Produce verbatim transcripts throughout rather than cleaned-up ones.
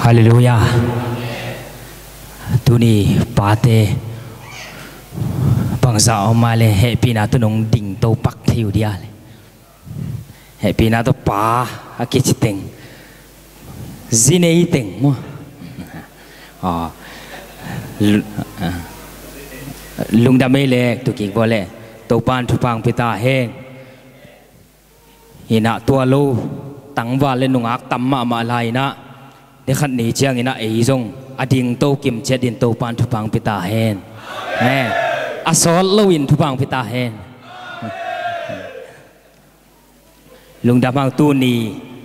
Halleluiah. Tuni pate bangzah om a le hehpihna tawh nong ding to pak thei uh dia le. Hehpihna tawh pa a kici teng, zi nei teng maw? Aw. Lu-, ah. Lungdam ei le, tu kik vua le. Topan thupha hong pia ta hen. Inah tua lo, tangval le nungak tam mahmah lai inah, ni khat ni ciang inah ei zong a ding to kim ciat in Topan thupha hong pia ta hen. Eh, a sawt lo in thupha hong pia ta hen. Lungdam hang, tuni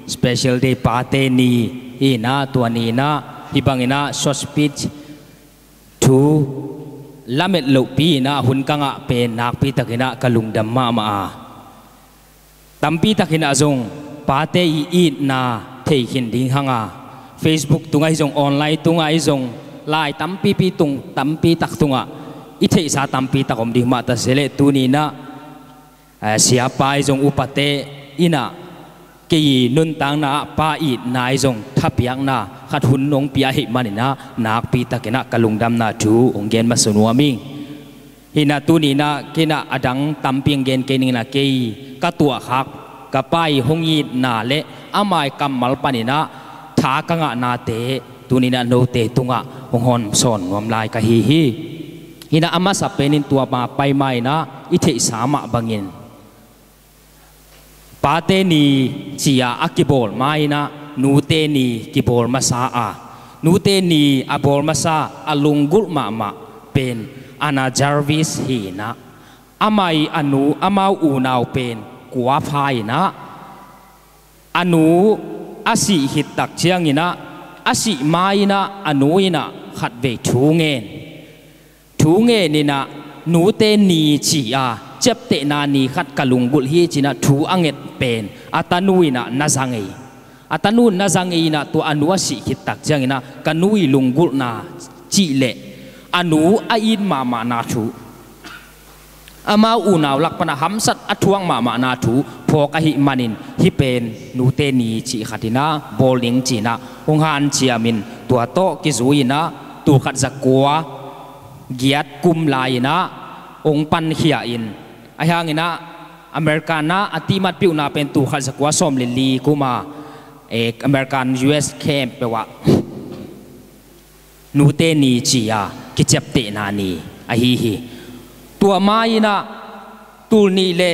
special day, pate ni inah, tua ni inah hih bang inah short speech, thu lamet lohpi inah hun ka ngah pen nakpi tak inah ka lungdam mahmah a, tampi tak inah zong pate i itna thei khin ding hang a, Facebook tungah hi zong, online tungah hi zong, lai tampipi tung, tampi tak tungah i theihsa tampi tak om ding mah ta se leh, tuni inah, eh, siapa hi zong, upate inah kei nuntakna ah pa itna hi zong thapiakna khat hun hong pia ahih man inah nakpi tak inah ka lungdamna thu hong gen masa nuam ing. Hi inah tuni inah kei inah a dang tampi hong gen kei ning inah, kei ka tuahkhak ka pa i hong itna le ama i kammal pan inah tha ka ngahnate tuni inah note tungah hong hawmsawn nuam lai ka hi hi. Hi inah a masa penin tua ma pai ma inah i theihsa mah bangin pate ni ci-a a kibawl ma inah nute ni kibawl masa a, nute ni a bawl masa a lunggulh mahmah pen Anna Jarvis hi inah, amah i a nu, amau unau pen kua pha inah, a nu a sih khit tak ciang inah, a sih ma inah a nu inah khatvei thu ngen. Thu ngen inah nute ni ci-a ciaptehna ni khat ka lunggulh hi ci inah thu a nget pen a tanu inah na za ngei. A tanu na za ngei inah tua a nu a sih khit tak ciang inah ka nu i lunggulhna cih leh a nu a it mahmahna thu, amau unau lak pan a hamsat a thuak mahmahna thu phawk ahih manin hih pen nute ni cih khat inah bawl ning ci inah hong hanciam in, tua tawh kizui inah tul khat za kua giat kum lai inah hong pankhia in, ahi hang inah America na a timat piuhna pen tul khat za kua sawm le li kum a, eh, American U S camp peuh ah nute ni ci-a kiciaptehna ni ahi hi. Tua ma inah tul nih le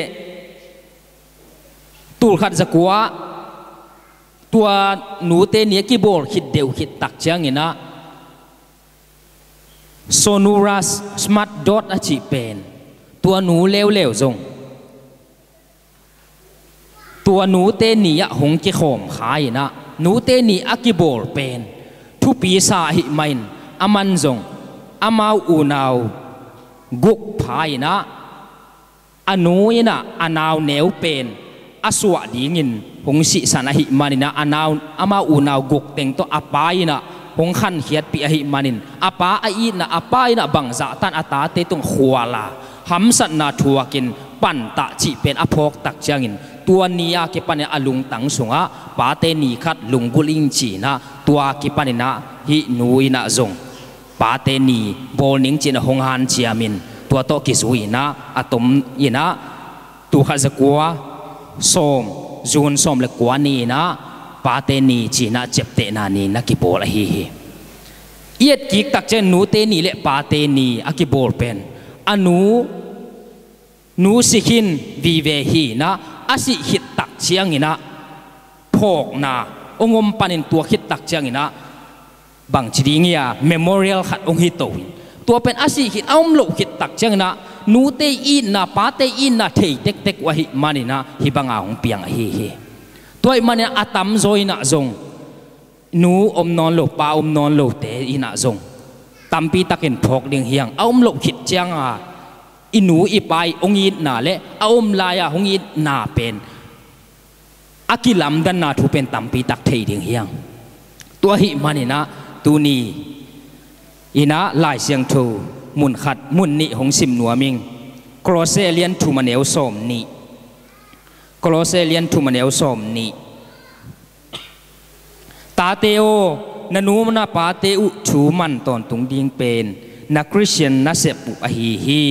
tul khat za kua tua nute ni a kibawl khit deuh khit tak ciang inah Sonora Smart Dodd a cih pen tua nu leuleu zong tua nute ni ah hong kikhawm kha inah nute ni a kibawl pen thupi sa ahih manin aman zong amau unau guk pha inah a nu inah a nau neu pen a suah dingin hong sihsan ahih man inah a nau, amau unau guk teng tawh a pa inah hong khankhiatpih ahih manin a pa a itna, a pa inah bangzah tan a tate tung khual a hamsatna thuakin pantah cih pen a phawk tak ciangin tua ni a kipan inah a lungtang sungah pate ni khat lunggulh ing ci inah tua kipan inah hih nu inah zong pate ni bawl ning ci inah hong hanciam in tua tawh kizui inah a tom inah tul khat za kua sawm, June sawm le kua ni inah pate ni ci inah ciaptehna ni na kibawl ahi hi. I et kik tak ciang nute ni le pate ni a kibawl pen a nu, nu si khin vive hi inah a sih khit tak ciang inah phawkna hong om panin tua khit tak ciang inah bangci ding hi a, memorial khat hong hi to in tua pen a sih khit a om loh khit tak ciang inah nute itna pate itna thei tektek uh ahih man inah hih banga hong piang ahi hi. Tua ahih man inah a tamzaw inah zong nu om nawn lo, pa om nawn lote inah zong tampi takin phawk ding hi hang. A om loh khit cianga i nu i pa i hong itna le a om lai-a hong itna pen a kilamdanna thu pen tampi tak thei ding hi hang. Tua ahih man inah tuni inah Lai Siangtho mun khat mun nih hong sim nuam ing. Kolose a lian thum a neu sawm nih. Kolose a lian thum a neu sawm nih. Tate aw, na nu na pate uh thuman tawntung ding pen na Khristian nasep uh ahi hi.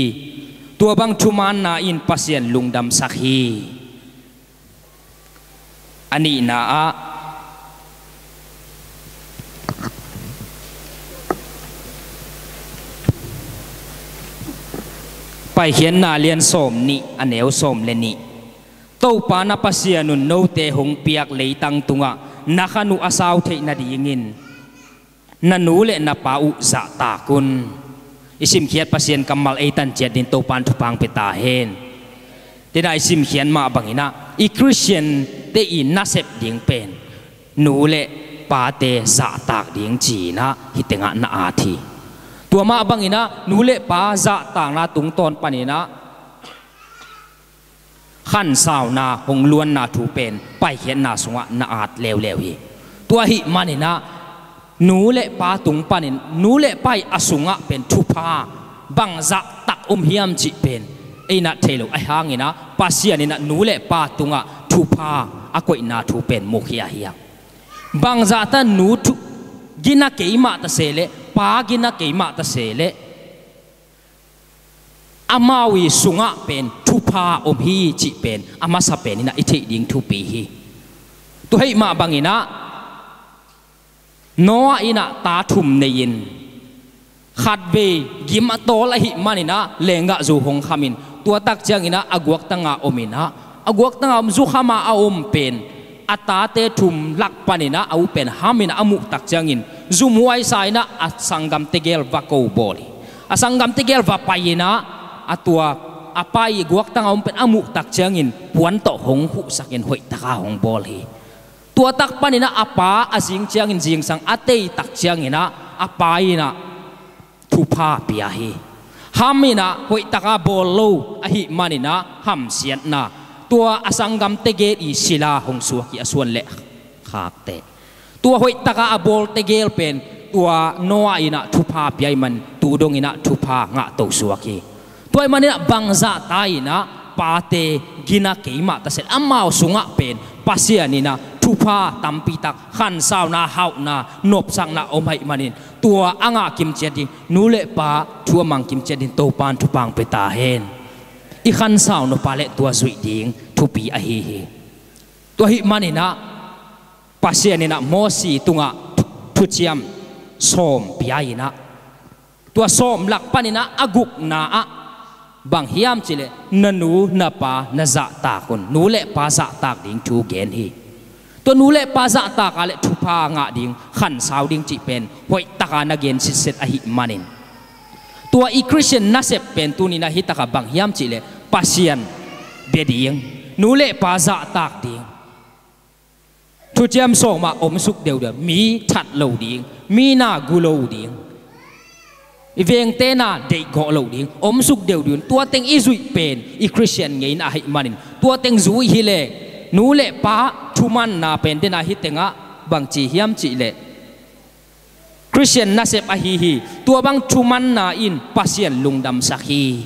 Tua bang thumanna in Pasian lungdamsak hi. A nihna ah Paikhiatna lian sawm nih, a neu sawm le nih. Topa na Pasian un note hong piak leitang tungah na khan uh a sau theih nadingin na nu le na pa uh zahtak un. I simkhiat Pasian kammal ei tan ciat ding Topa in thupha hong pia ta hen. Tena i simkhiat mah banginah i Khristiante i nasep ding pen nu le pate zahtak ding ci-inah hih tengah na at hi. Tua mah banginah nu le pa zahtakna tungtawn paninah khansauna hong luanna thu pen Paikhiatna sungah na at leuleu hi. Tua ahih maninah nu le pa tung panin nu le pa i a sungah pen thupha bang zahtak om hiam cih pen ei na thei lo. Ahi hanginah Pasian inah nu le pa tungah thupha a koihna thu pen mukhia hiam? Bang zahta nu thu gina kei mah ta se leh pa gina kei mah ta se leh amau i sungah pen thupha om hi cih pen a masa pen inah i theih ding thupi hi. Tua ahih mah banginah Noah inah ta thum nei-in khatvei gim a tawl ahih maninah lenggahzu hong khamin tua tak cianginah a guaktanga ominah a guaktanga om zu khama a om pen a tate thum lak paninah a u pen Ham inah a muh tak ciangin zumhuaisa inah a sanggamte gel va ko bawl hi. A sanggamte gel va pai inah a tua a pa i guaktanga om pen a muh tak ciangin puan tawh hong khuhsakin hoihtaka hong bawl hi. Tua tak paninah a pa a zing ciangin zingsang a tei tak cianginah a pa inah thupha pia hi. Ham inah hoihtaka bawl lo ahih maninah hamsiatna, tua a sanggamte gel i sila hong suak hi, a suan le khakte. Tua hoihtaka a bawlte gel pen tua Noah inah thupha pia ahih man tu donginah thupha ngahto suak hi. Tua ahih maninah bangzahta inah pate gina kei mah ta se leh amau sungah pen Pasian inah thupha tampitak khansauna, hauhna, nopsakna om ahih manin tua a ngah kimciat ding, nu le pa thu a mang kimciat ding Topa in thupha hong pia ta hen. I khansau nop a leh tua zuih ding thupi ahi hi. Tua ahih maninah Pasian inah Mosi tungah thu-, thuciam sawm pia inah tua sawm lak paninah a gukna ah bang hiam cih leh na nu na pa na zahtak un, nu le pa zahtak ding thu gen hi. Tua nu le pa zahtak a leh thupha ngah ding, khansau ding cih pen hoihtaka na gen sitset ahih manin tua i Khristian nasep pen tuninah hih takah bang hiam cih leh Pasian bia ding, nu le pa zahtak ding. Thuciam sawm ah omsuk deuhdeuh, mi that lo ding, mi na gu lo ding, i vengte na deihgawh lo ding, omsuk deuhdeuh. Tua teng i zuih pen i Khristian ngeina ahih manin tua teng zui hi leh nu le pa thumanna pen dena hih tengah bangci hiam cih leh Khristian nasep ahi hi. Tua bang thumanna in Pasian lungdamsak hi.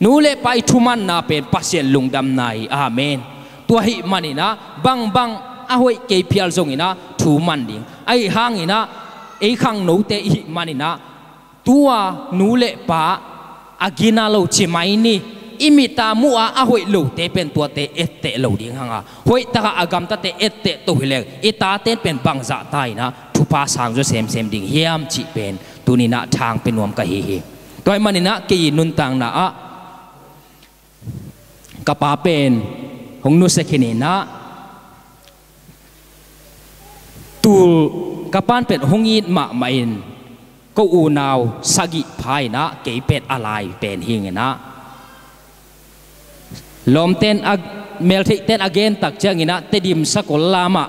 Nu le pa i thumanna pen Pasian lungdamna hi. Amen. Tua ahih maninah bangbang a hoih kei phial zonginah thuman ding. Ahi hanginah ei khangnote ihih maninah tua nu le pa a gina lo ci mai ni. I mit a muh a a hoih lote pen tuate etteh lo ding hanga, hoihtaka a gamtate etteh to hi leng i tate pen bangzahta inah thupha sang zaw semsem ding hiam cih pen tuninah thang pia nuam ka hi hi. Tua ahih maninah kei i nuntakna ah ka pa pen hong nusia khin inah tul ka pan pen hong it mahmah in ko unau sagih pha inah kei pen a lai pen hi inginah lawmten a, meltheihten a gen tak cianginah Tedim sakol lamah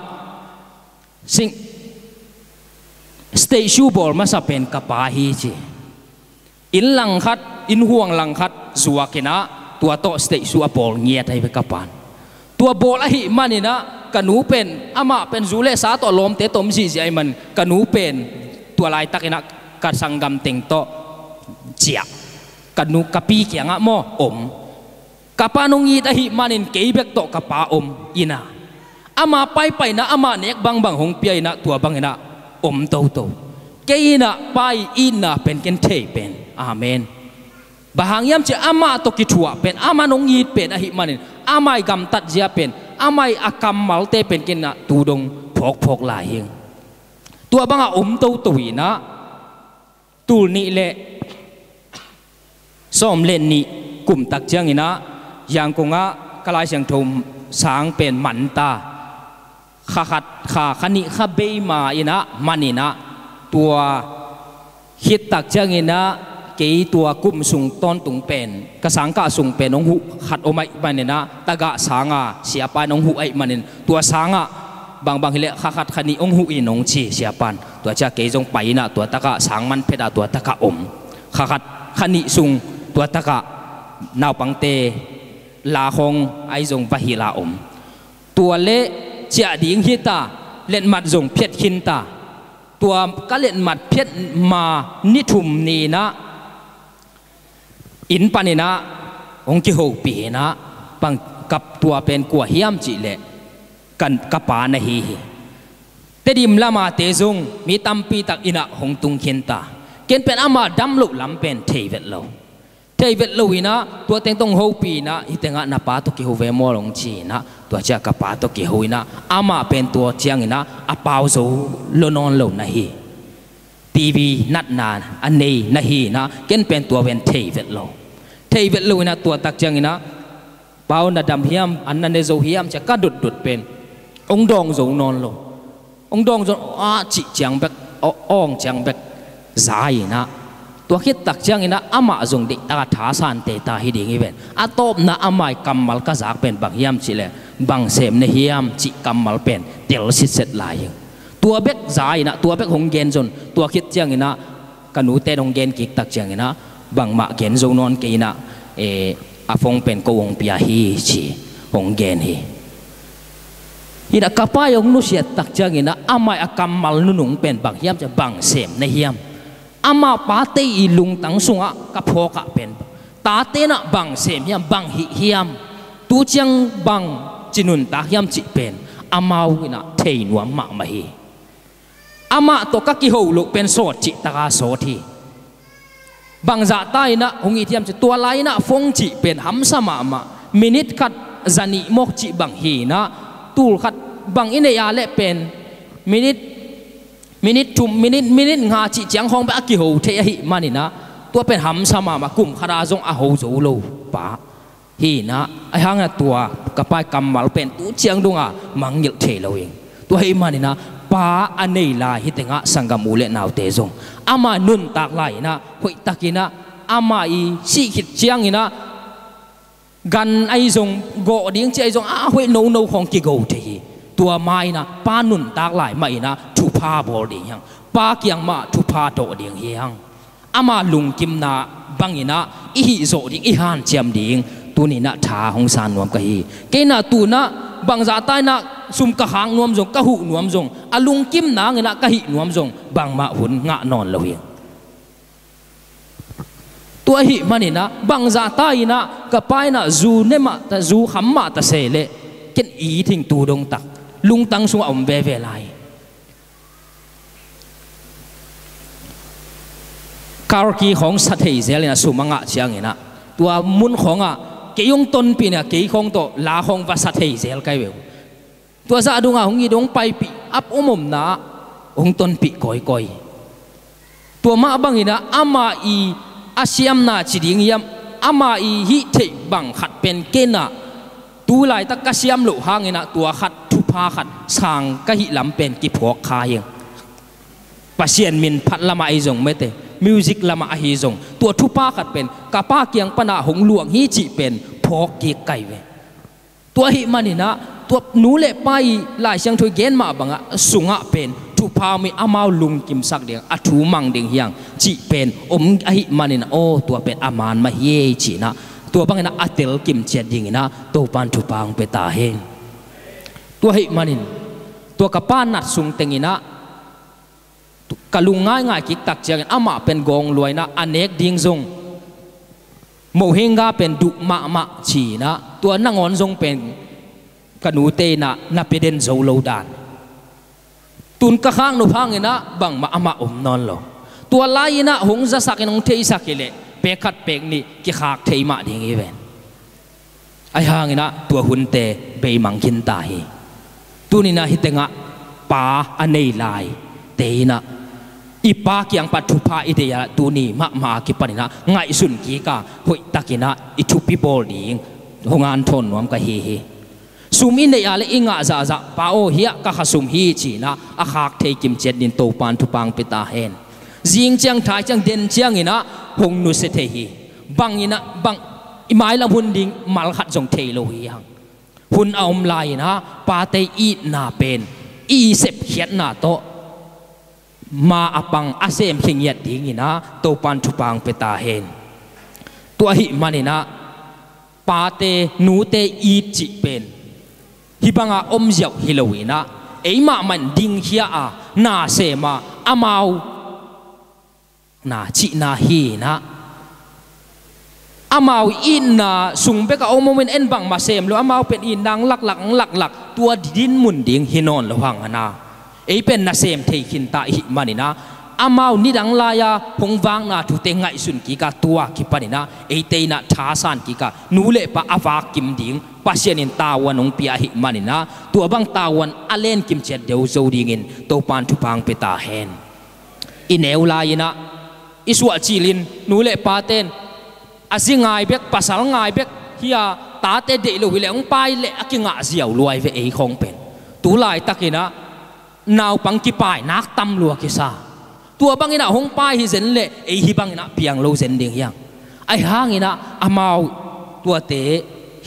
sing stage show bawl masa pen ka pa hi ci. Inn langkhat, inn huang langkhat zuakinah tua tawh stage show a bawl ngiat ahi ve ka pan. Tua bawl ahih maninah ka nu pen, amah pen zu le sa tawh lawmte tawh om zihziah ahih man ka nu pen tua laitakinah ka sanggam teng tawh ciah, ka nu ka pi kiangah maw om. Ka pa nong it ahih manin kei bek tawh ka pa om inah ama paipaina, ama nek bangbang hong pia inah tua banginah om toto. Kei in ah Pa ii itna pen ken thei pen. Amen. Bang hang hiam cih leh amah tawh kithuah pen, amah in hong it pen ahih manin, amah ii gamtatzia pen, amah ii a kammalte pen ken in ah tu dong phawkphawk lai hi ing. Tua bangah om toto in ah, tul nih le sawm le nih kum tak ciangin ah, Yangon ah ka Lai Siangtho sang pen man ta. Kha khat, kha, kha nih kha bei ma in ah, man in ah, tua khit tak ciangin ah, kei tua kum sung tawntung pen, ka sangkah sung pen hong huh khat om ahih manin ah, tagah sanga siapa in hong huh ahih manin, tua sangah bangbang hi leh kha khat kha nih hong huh in hong ci siapa in. Tua ciang kei zong pai in ah, tua tagah sang man phet ah tua tagah om. Kha khat kha nih sung tua tagah naupangte la khawng ahi zong va hilh a om. Tua leh ciah ding hi ta, letmat zong phiat khin ta. Tua ka letmat phiat ma ni thum ni in ah, inn panin ah hong kihopih in ah, bang, ka, tua pen kua hiam cih leh ka, ka pa na hi hi. Tedim lam a te zong mi tampi tak inn ah hong tung khin ta. Ken pen amah dam loh lam pen thei vet lo. Thei vet lo in ah, tua teng tawh hong hopih in ah, hih tengah na pa tawh kiho ve maw hong ci in ah, tua ciang ka pa tawh kiho in ah, amah pen tua ciangin ah a pau zo lua nawn lo na hi. TV natna a nei na hi in ah, ken pen tua pen thei vet lo. Thei vet lo in ah, tua tak ciangin ah, "Pa aw, na dam hiam, an na ne zo hiam?" ci-a ka dotdot pen hong dawng zo nawn lo. Hong dawng zo, ah, cih ciang bek, aw, awng ciang bek za in ah, tua khit tak ciangin ah amah zong deihtak a thasan te ta hi ding hi ven. A tawpna amah ii kammal ka zak pen bang hiam cih leh, "Bang sem na hiam?" cih kammal pen tel sitset lai hi. Tua bek za in ah, tua bek hong gen zo in, tua khit ciangin ah ka nute in hong gen kik tak ciangin ah, "Bangmah gen zo nawn kei in ah, eh, a phone pen ko hong pia hi," ci hong gen hi. Hi in ah ka pa ii hong nusiat tak ciangin ah, amah ii a kammal nunung pen bang hiam cih leh, "Bang sem na hiam?" Amah pate ii lungtang sungah ka phawk ah pen, tate in ah bang sem hiam, bang hih hiam, tu ciang bangci nuntak hiam cih pen amau in ah thei nuam mahmah hi. Amah tawh ka kiho loh pen sawt cih tak a sawt hi. Bangzah ta in ah hong it hiam cih leh, tua lai in ah phone cih pen hamsa mahmah. Minute khat za nih mawk cih bang hi in ah, tul khat bang i neih a leh pen minute, minute thum, minute, minute nga cih ciang khawng bek a kiho thei ahih manin ah, tua pen hamsa mahmah, kum khat a zong a ho zo lo pa. Hi in ah, ahih hangin ah tua ka pa ii kammal pen tu ciang dong a mangngilh thei lo ing. Tua ahih manin ah, pa a nei lai, hih tengah sanggam u le naute zong, amah nuntak lai in ah, hoihtak in ah, amah ii sih khit ciangin ah, gan ahi zong, gawh ding cih ahi zong, a hoih nono khawng kigo thei hi. Tua ma in ah, pa nuntak lai mah in ah thupha bawl ding hi hang. Pa kiang mah thupha tawh ding hi hang. Ama lungkimna bangin ah i hih zawh ding, i hanciam ding tuni in ah tha hong san nuam ka hi. Kei in ah tu in ah bangzah ta in ah sum ka khak nuam zong, ka huh nuam zong, a lungkimna hangin ah ka hih nuam zong bangmah hun ngah nawn lo hi. Tua ahih manin ah bangzah ta in ah ka pa in ah zu ne mah ta, zu kham mah ta se leh, ken it ing tu dong tak, lungtang sungah om veve lai. Car key khawng sa thei zel in ah sum a ngah ciangin ah, tua mun khawngah kei hong tonpih in ah, kei khawng tawh la khawng va sa thei zel ka hi ve uh. Tua zah dong a hong it, hong paipih, ap om omna ah hong tonpih kawikawi. Tua mah bangin ah ama ii a siamna ci ding hiam, ama ii hih theih bang khat pen ken ah tu laitak ka siam loh hangin ah tua khat, thupha khat sang ka hih lam pen kiphuak kha hi ing. Pasian min phat lamah ahi zong mete, music lamah ahi zong, tua thupha khat pen ka pa kiang pan ah hong luang hi cih pen phawk kik ka hi ve. Tua ahih manin ah, tua nu le pa ii Lai Siangtho ii gen mah bangah, sungah pen thupha om hi, amau lungkimsak ding, a thu mang ding hi hang cih pen om ahih manin ah, aw, tua pen a man mah hi ei ci in ah, tua bangin ah a telkim ciat dingin ah Topa'n thupha hong pia ta hen. Tua ahih manin, tua ka pa nat sung tengin ah, ka lung ngaingai kik tak ciangin amah pen gawng lua in ah, a nek ding zong mohinga pen duh mahmah ci in ah, tua nangawn zong pen ka nute in ah na pia den zo lo dan. Tun ka khak nop hangin ah bangmah amah om nawn lo. Tua lai-in ah hong zasak in hong theisak hi leh pek khat pek nih kikhak thei mah ding hi ven. Ahi hangin ah tua hunte beimang khinta hi. Tuni-in ah hih tengah pa a nei laite in ah i pa kiang pan thupha i deih a, tuni mahmah a kipanin ah ngaihsun kik a, hoihtakin ah i thupi bawl ding hong hanthawn nuam ka hi hi. Sum i neih a leh i ngah zahzah, "Pa aw, hiah ka khasum hi," ci-in ah a khak thei kimciat ding Topa'n thupha hong pia ta hen. Zing ciang, thai ciang, den ciangin ah hong nusia thei hi. Bangin ah, bang, i mailam hun ding mal khat zong thei lo hi hang. Hun a om lai-in ah pate itna pen i sepkhiatna tawh ma a pang a semkhe ngiat dingin ah Topa'n thupha hong pia ta hen. Tua ahih manin ah pate nute it cih pen hih banga om ziau hi lo-in ah, eimah mah in dingkhia a, na sem a, amau na cihna hi-in ah, amau itna sung bek a om om in, en bangmah sem lo, amau pen itna hong laklak, hong laklak, tua dinmun ding hi nawn lo hang a na. Ei pen nasem thei khinta i hih manin ah, amau nidang lai-a hong vakna thute ngaihsun kik a, tua kipanin ah eite in ah thasan kik a, nu le pa a vak kim ding Pasian in tavuan hong pia ahih manin ah, tua bang tavuan a len kimciat deuh zo dingin Topa'n thupha hong pia ta hen. I neu lai-in ah i suahcil in, nu le pate in a zi ngai bek, pasal ngai bek hi a, tate deih lo hi leh hong pai leh a kingah ziau lua hi ve, ei khawng pen. Tu laitakin ah naupang kipai nak tam lua kisa. Tua bangin ah hong pai hi zen leh ei hih bangin ah piang lo zen ding hi hang. Ahi hangin ah amau tuate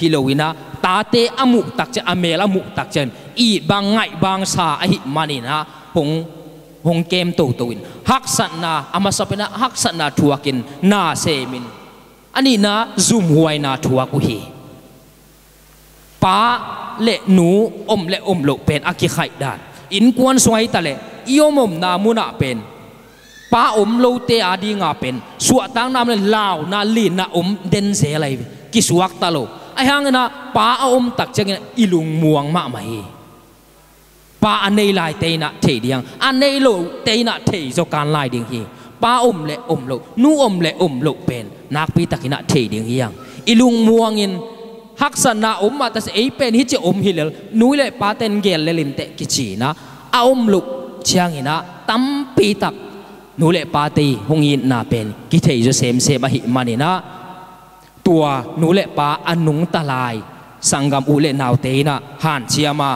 hi lo-in ah, tate a muh tak ciang, a mel a muh tak ciang, it bang, ngaih bang sa ahih manin ah hong, hong kem toto in, haksatna, a masa pen ah haksatna thuakin, na semin, a nihna zumhuaina thuak uh hi. Pa le nu om le om loh pen a kikhaih dan. Innkuan sung ahi ta leh i om omna munah pen pa om lote a dinga pen suahtakna om le launa, linna om den zel ahi ve. Kisuakta lo. Ahi hangin ah pa a om tak ciangin i lungmuang mahmah hi. Pa a nei laite in ah thei ding, a nei lote in ah thei zaw kan lai ding hi. Pa om le om loh, nu om le om loh pen nakpi takin ah thei ding hi hang. I lungmuangin haksatna om mah ta se, ei pen hih ci om hi lel, nu le pate in gel lel inteh kici-in ah, a om loh ciangin ah tampi tak nu le pate hong itna pen kithei zaw semsem ahih manin ah, tua nu le pa a nungta lai sanggam u le naute in ah hanciam a,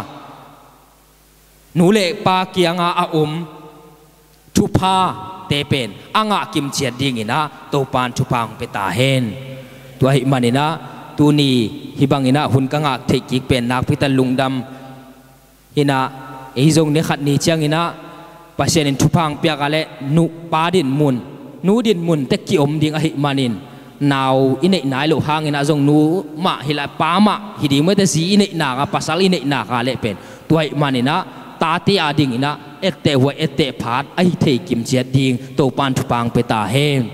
nu le pa kiangah a om thuphate pen a ngah kimciat dingin ah Topa'n thupha hong pia ta hen. Tua ahih manin ah tuni hih bangin ah hun ka ngah theih kik pen nakpi tak lungdam. Hi-in ah ei zong ni khat ni ciangin ah Pasian in thupha hong piak a leh nu, pa dinmun, nu dinmun teh kiom ding ahih manin, nau i neih nai loh hangin ah zong nu mah hi lai, pa mah hi ding, mate, zi i neih nak a, pasal i neih nak a leh pen. Tua ahih manin ah tate a dingin ah etteh huai, etteh phat ahi thei kimciat ding Topa'n thupha hong pia ta hen.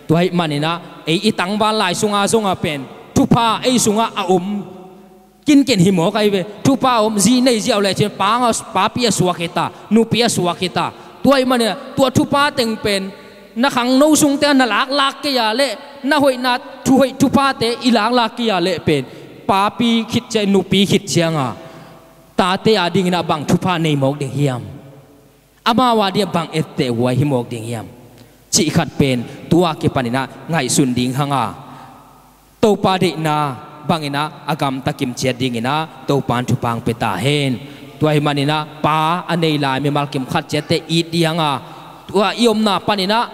Tua ahih manin ah ei i tangval lai sungah zong a pen thupha ei sungah a om kinken hi mawk ahi ve. Thupha a om, zi nei ziau lecin pa, papi a suak hi ta, nupi a suak hi ta. Tua ahih manin ah tua thupha teng pen na khangno sungte ah na laklak kei a leh, na hoihna, thuhoih thuphate i laklak kei a leh pen, papi khit ciang, nupi khit ciang a, tate a dingin ah bang thupha nei mawk ding hiam? Amau a dingin ah bang etteh huai hi mawk ding hiam? Cih khat pen tua kipanin ah ngaihsun ding hang a, Topa deihna bangin ah a gamta kimciat dingin ah Topa'n thupha hong pia ta hen. Tua ahih manin ah pa a nei lai mimal kim khat ciatte it ding hang a, tua i omna panin ah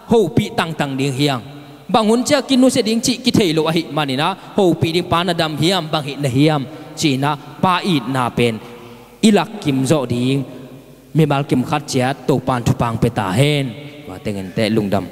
hopih tangtang ding hi hang. Bang hun ciang kinusia ding cih kithei lo ahih manin ah, hopih ding, pa na dam hiam, bang hih na hiam, ci-in ah pa itna pen i lak kim zawh ding mimal kim khat ciat Topa'n thupha hong pia ta hen. Tua teng inteh, lungdam.